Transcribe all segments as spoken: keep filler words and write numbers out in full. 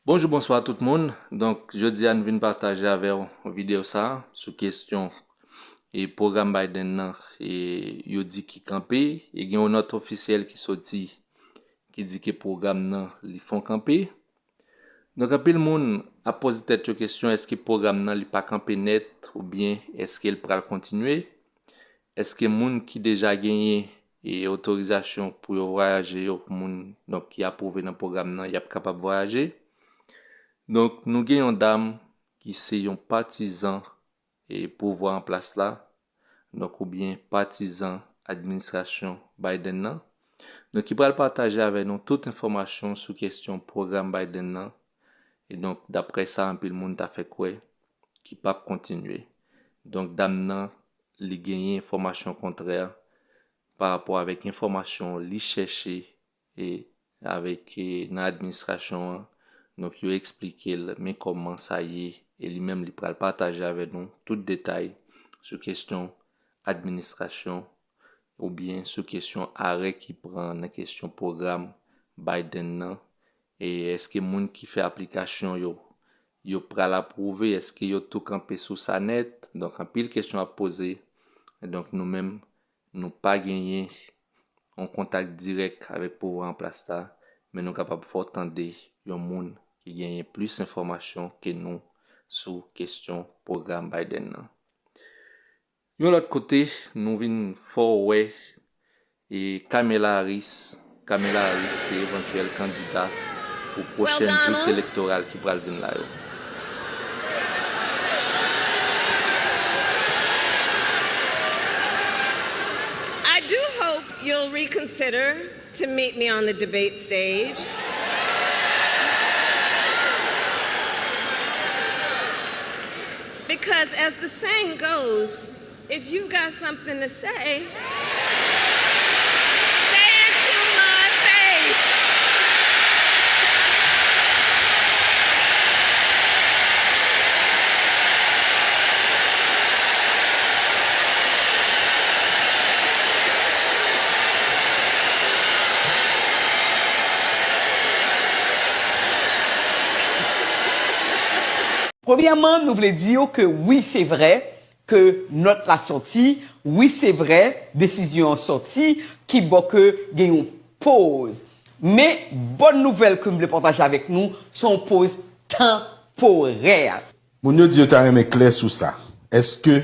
Bonjou, bonswa tout moun. Donk, jodi a n vin pataje avè w videyo sa a sou kesyon e pwogram Biden nan e yo di ki kanpe. E gen yon nòt ofisyèl ki soti ki di ke pwogram nan li fon kanpe. Donk, anpil moun ap poze tèt yo kesyon, èske pwogram nan li pa kanpe nèt oubyen èske l pral kontinye? Èske moun ki deja genyen e otorizasyon pou yo vwayaje yo, moun donk ki apwouve nan pwogram nan, y ap kapab vwayaje? Donk, nou gen yon dam ki se yon patizan e pouvwa an plas la, donk oubyen patizan administrasyon Biden nan, donk ki pral pataje avè nou tout enfòmasyon sou kesyon pwogram Biden nan. E donk, daprè sa anpil moun ta fè kwè, ki p ap kontinye. Donk, dam nan, li genyen enfòmasyon kontrè pa rapò avèk enfòmasyon li chèche e avèk e nan administrasyon an. Donk, yo eksplike l men kòman sa ye e li menm li pral pataje avè nou tout detay sou kesyon administrasyon oubyen sou kesyon arè ki pran nan kesyon pwogram Biden nan. E èske moun ki fè aplikasyon yo, yo pral apwouve? Èske yo tou kanpe sou sa nèt? Donk, anpil kesyon ap poze. Donk, nou menm, nou pa genyen yon kontak dirèk avèk pouvwa an plas la, men nou kapab fè w tande yon moun ki genyen plis enfòmasyon ke nou sou kesyon pwogram Biden nan. Yon lòt kote, nou vin fè w wè e Kamala Harris. Kamala Harris se evantyèl kandida pou pwochèn jout elektoral ki pral vin la yo. I do hope you'll reconsider to meet me on the debate stage. Because, as the saying goes, if you've got something to say, say it to my face. Premyèman, nou vle di w ke wi, se vrè ke nòt la sòti, wi, se vrè, desizyon an sòti, ki bò ke gen yon poz. Men, bòn nouvèl ke m vle pataje avèk nou, se yon poz tanporè. Moun yo di yo ta renmen klè sou sa. Èske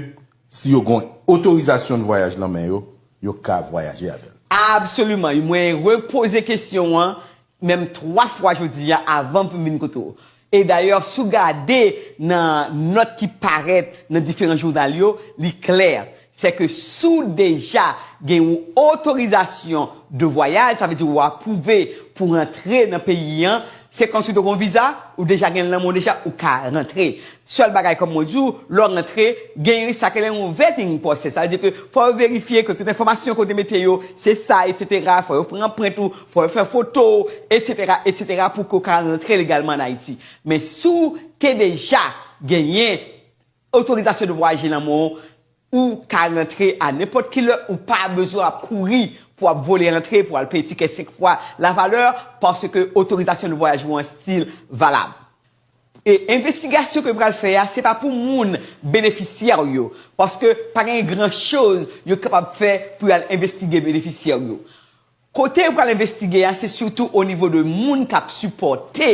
si yo gen otorizasyon de vwayaj nan men yo, yo ka vwayaje avè l? Absoliman. Mwen repoze kesyon an menm twa fwa jodi a avan m vin kote w. E dayè, si w gade nan nòt ki parèt nan diferan jounal yo, li klè. Sèke si w deja gen yon otorizasyon de vwayaj, sa vle di w apwouve pou rantre nan peyi an, se kòmsi w te gen yon viza, ou deja gen l nan men w deja, ou ka rantre. Sèl bagay, kòm mwen di w, lè w rantre, gen sa k rele yon vetting process. Sa vle di ke fò yo verifye ke tout enfòmasyon ke w te mete yo, se sa, etsetera. Fò yo pran anprent ou, fò yo fè foto w, etsetera, etsetera, pou ke w ka rantre legalman ann Ayiti. Men si w te deja genyen otorizasyon de vwayaje nan men w, ou ka rantre a nenpòt ki lè, ou pa bezwen ap kouri pou ap vole rantre, pou al peye tikè senk fwa lavalè, paske otorizasyon de vwayaj ou an still valab. E envestigasyon ke yo pral fè a, se pa pou moun benefisyè yo, paske pa gen gran choz yo kapab fè pou y al envestige benefisyè yo. Kote yo pral envestige a, se sitou o nivo de moun k ap sipòte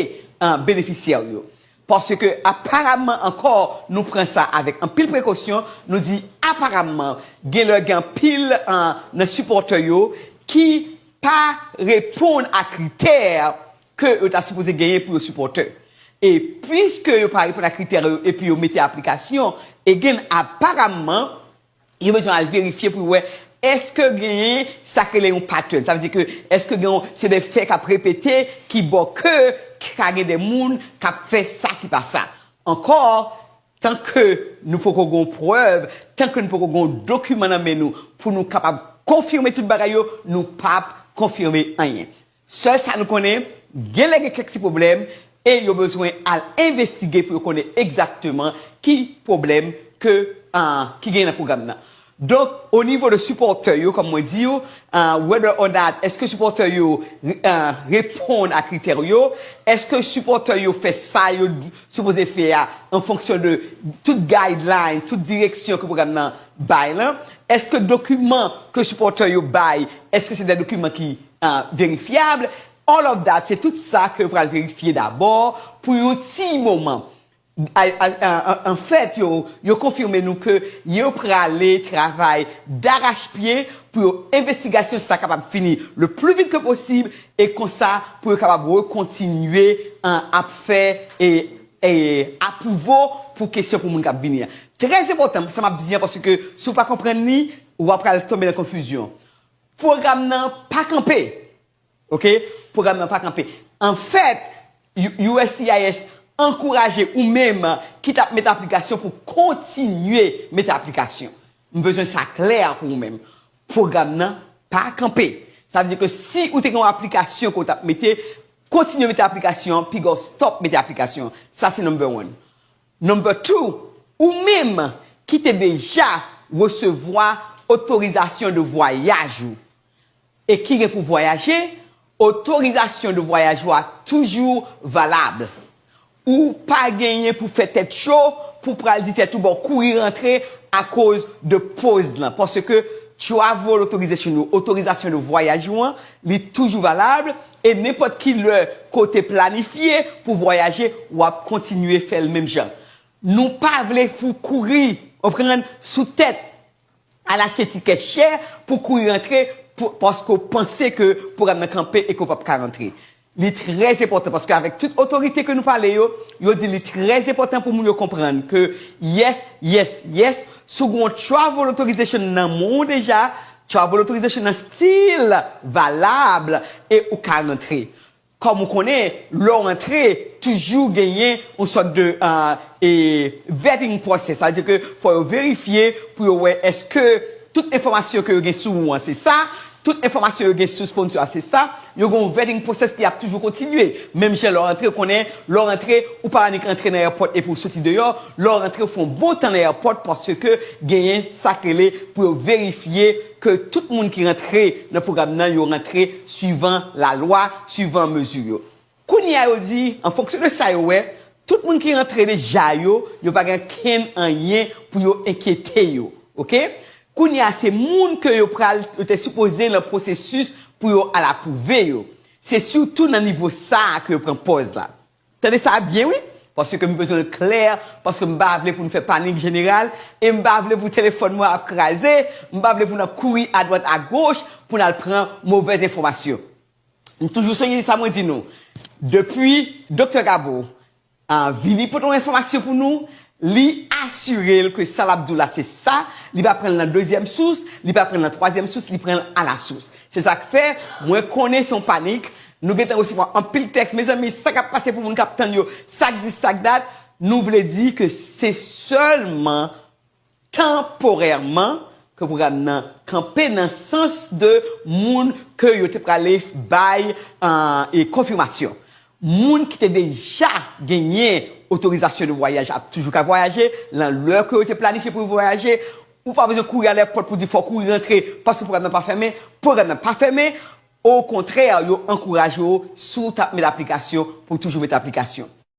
benefisyè yo. Paske aparamman ankò, nou pran sa avèk anpil prekosyon, nou di aparamman, gen lè gen anpil nan sipòtè yo ki pa reponn a kritè ke yo ta sipoze genyen pou yo sipòtè. E piske yo pa reponn a kritè yo epi yo mete aplikasyon, e gen aparamman, yo bezwen al verifye pou yo wè èske genyen sa k rele yon pattern. Sa vle di ke èske gen yon, se de fè k ap repete ki bò ke ka gen de moun k ap fè sa ki pa sa. Ankò, tanke nou poko gen yon prèv, tanke nou poko gen yon dokiman nan men nou pou nou kapab konfime tout bagay yo, nou p ap konfime anyen. Sèl sa nou konnen, gen lè gen kèk ti pwoblèm e yo bezwen al envestige pou yo konnen egzakteman ki pwoblèm ke ki gen nan pwogram nan. Donk, o nivo de sipòtè yo, kòm mwen di yo, uh, whether or not, èske sipòtè yo uh, reponn a kritè yo? Èske sipòtè yo fè sa yo sipoze fè a an fonksyon de tout guideline, tout direksyon ke pwogram nan bay lan? Èske dokiman ke sipòtè yo bay, èske se de dokiman ki uh, verifyab? All of that, se tout sa ke yo pral verifye dabò pou yon ti moman. Anfèt, yo, yo konfime nou ke yo prale travay darachpye pou yo envestigasyon sa kapab fini le pli vit ke posib e konsa pou yo kapab rekontinye ap fè e, e apwouvo pou kesyon pou moun k ap vini an. Trè enpòtan sa m ap di an paske si w pa konprann li, w ap pral tonbe nan konfizyon. Pwogram nan pa kanpe. Ok? Pwogram nan pa kanpe. Anfèt, U S C I S ankouraje ou menm ki t ap mete aplikasyon pou kontinye mete aplikasyon. M bezwen sa klè pou ou menm. Pwogram nan pa kanpe. Sa vle di ke si ou te gen yon aplikasyon ke w t ap mete, kontinye mete aplikasyon, piga w stop mete aplikasyon. Sa se number one. Number two, ou menm ki te deja resevwa otorizasyon de vwayaj ou e ki gen pou vwayaje, otorizasyon de vwayaj ou a toujou valab. Ou pa genyen pou fè tèt cho pou pral di tèt ou bon kouri rantre akoz de poz lan. Paske travel authorization ou otorizasyon de vwayaj ou an, li toujou valab e nenpòt ki lè ke w te planifye pou vwayaje, w ap kontinye fè l menm jan. Nou pa vle pou kouri, w konprann, sou tèt al achte tikè chè pou kouri rantre paske w panse ke pwogram nan kanpe e ke w p ap ka rantre. Li trè enpòtan paske avèk tout otorite ke nou pale yo, yo di li trè enpòtan pou moun yo konprann ke yes, yes, yes, si w gen yon travel authorization nan men w deja, travel authorization nan still valab e ou ka rantre. Kòm ou konnen, lè w rantre, toujou genyen yon sòt de uh, e, vetting process. Sa vle di ke fò yo verifye pou yo wè èske tout enfòmasyon ke yo gen sou ou an se sa, tout enfòmasyon yo gen sou sponsor a se sa, yo gen yon vetting process ki ap toujou kontinye. Menm jan lè w rantre, ou konnen, lè w rantre, ou pa annik rantre nan airport epi w soti deyò, lè w rantre, ou fè yon bon tan nan airport paske genyen sa k rele pou yo verifye ke tout moun ki rantre nan pwogram nan, yo rantre swivan lalwa, swivan mezi yo. Kounye a yo di, an fonksyon de sa yo wè, tout moun ki rantre deja yo, yo pa gen kenn anyen pou yo enkyete yo. Ok? Kounye a se moun ke yo pral, yo te sipoze nan pwosesis pou yo al apwouve yo. Se sitou nan nivo sa a ke yo pran pòz la. Tande sa byen wi, paske m bezwen l klè, paske m pa vle pou n fè panik jeneral, e m pa vle pou telefòn mwen ap kraze, m pa vle pou n ap kouri adwat agoch pou n al pran movèz enfòmasyon. M toujou sonje sa mwen di nou, depi Doktè Gabo uh, vini pote yon enfòmasyon pou nou, li asire l ke sa l ap di w la se sa, li pa pran l nan dezyèm sous, li pa pran l nan twazyèm sous, li pran l alasous. Se sa k fè, mwen konnen se yon panik, nou gentan resevwa anpil tèks, mezanmi, sa k ap pase pou moun k ap tann yo, sa k dis, sa k dat, nou vle di ke se sèlman tanporèman ke pwogram nan kanpe nan sans de moun ke yo te prale bay uh, e konfimasyon. Moun ki te deja genyen otorizasyon de vwayaj ap toujou ka vwayaje, nan lè ke yo te planifye pou yo vwayaje, ou pa bezwen kouri al èpòt pou di fò w kouri rantre paske pwogram nan pa fèmen, pwogram nan pa fèmen, okontrè, yo ankouraje w si w t ap met aplikasyon pou w toujou met aplikasyon.